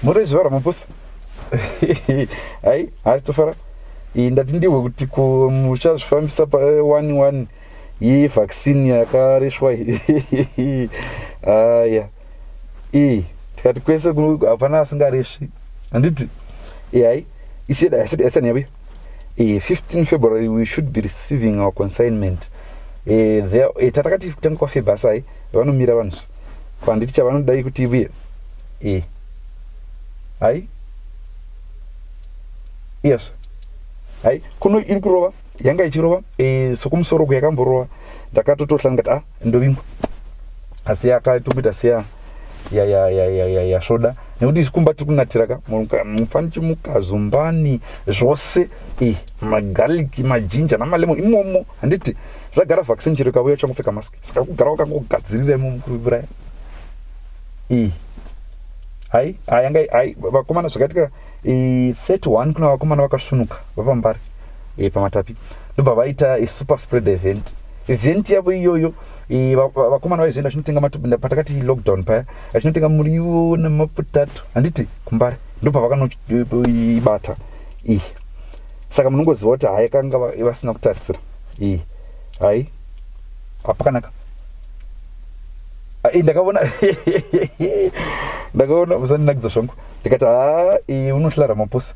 Muri zvivara maposa. Hai, haisi tofara. Ndati ndihwe kuti ko muchazvifambisa pa 1 1 yevaccine yakareswa iyi. Aya. Tikati kwese hapana asingaresvi. Handiti? Hai. Iseda iseda iseda yabuya. 15 February we should be receiving our consignment. There tatakati kutanga kwa February sai vanomira vanhu. Kwanditi chavanodai kuti ibuye. Hai. Yes. Hai, kuno iri kurova, yanga ichirova, sokumusoro yakamborova. Ndakatotohla ndikati ah ndovingwa. Asi yakatomboita seya ya ya ya ya ya yasvoda nekuti isu kumba tiri kunatira ka mufanichimuka zumbani zvose magarlic majinja namalemon imomo handiti zvagara vaccine chero ikauya uchangopfeka mask saka kugara wakangogadzirira imomo kuuraya. Hai yanga hai vakomana zvakaitika 31 kuna vakomana vakasvunuka vapambari pamatapi ndobva vaita super spread event yavo iyoyo. Vakomana vaizoenda vachinotenga matubu patakati lockdown paya vachinotenga muriwo nemapotato handiti kumbare ndobva vakanoibata. Saka munongoziva kuti hai kanga vasina kutarisira. Hai apakanaka. Ndakaona ndakaona musandinakidza zvangu ndikati ha unohla Ramaphosa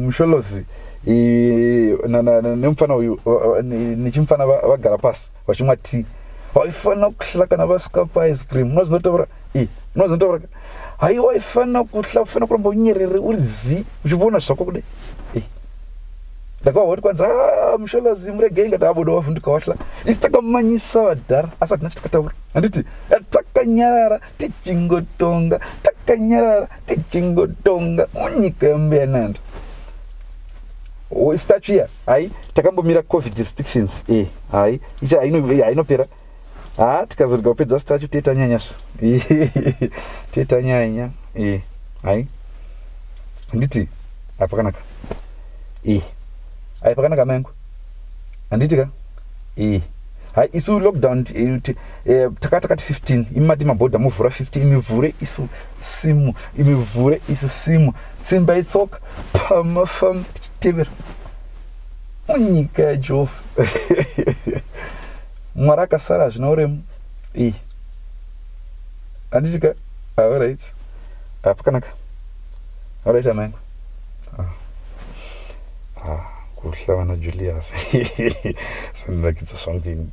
Musholozi nemufana uyu nechimufana vagara pasi vachimwa tea vaifana kuhla kana vasvika paice cream unozvinotaura unozvinotaura hai waifana kuhla ufana kuramba unyerere uri zi uchivona zvako kudai. Ndakavahwa kuti kwanzi Musholozi muregei ngati abodo wavhunduka wahla isi takamanyisa vadhara asi hatina chitakataura handiti takanyarara tichingotonga takanyarara tichingotonga munyika yambuya nanda statue iya hai takambomira COVID restrictions hai icha hainopera ha tikazorega kupedza statue tetanyanya tetanyanya hai handiti hapakanaka hai pakanaka mai yangu handiti ka hai isu lockdown takati 15 imati mabhodha muvhura 15 imivhure isu simu imivhure isu simu tsimba itsoka pamafamba tichitevera munyika yaJehovha. Mwari akasara hazvina uremu handiti ka alright pakanaka alright amai yangu kuhla vana Julius sandinakidza zvangu ini.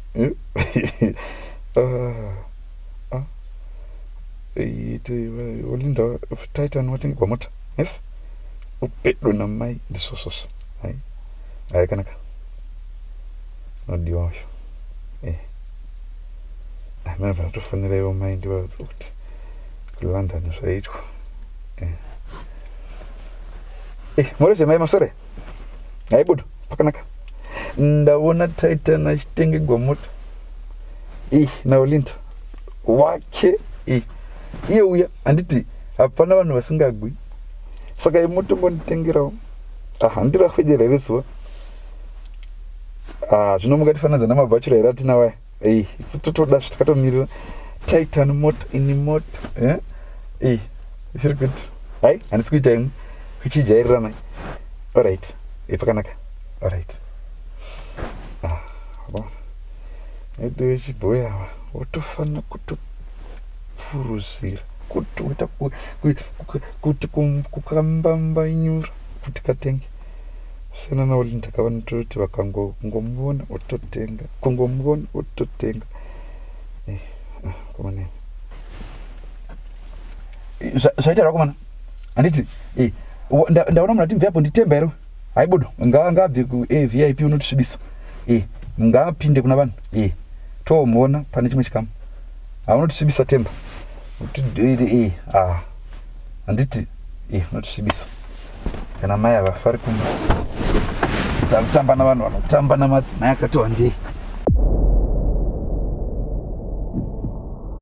Olinda Titan watengegwa mota yes upedo namai ndizvozvozvo hai hai kanaka nodiwa uyo amene vanotofonera ivo mai ndivaudza kuti kuLondon zvaitwa. Murezve mai masore hai budo pakanaka ndaona Titan achitengegwa mota naOlinda wake iye uya handiti hapana vanhu vasingagwi saka imotongonditengerawo handirakwedera here zuva zvino mungatifananidza namabhachura here atinawo aya isu totoda zvatakatomirira Titan mota ini mota zviri kuti hai handisi kuita imwe kuchijairira mai alright pakanaka alright edu vechibhoyi ava wotofana kutopuruzira kutoita kuti kukambambanyura kuti katenge siyana naOlinda kavanototi vakangomuona ototenga kungomuona ototenga komana zvaita rakomana handiti ndaona munhu ati mve nditemba here haibudo ngaabve kuVIP unotisvibisa ngaapinde kuna vanhu tomuona pane chimwe chikamu haunotisvibisa temba handiti unotisvibisa kana mai havafari kumba takutamba navanhu vanotamba namadzimai akati wandei.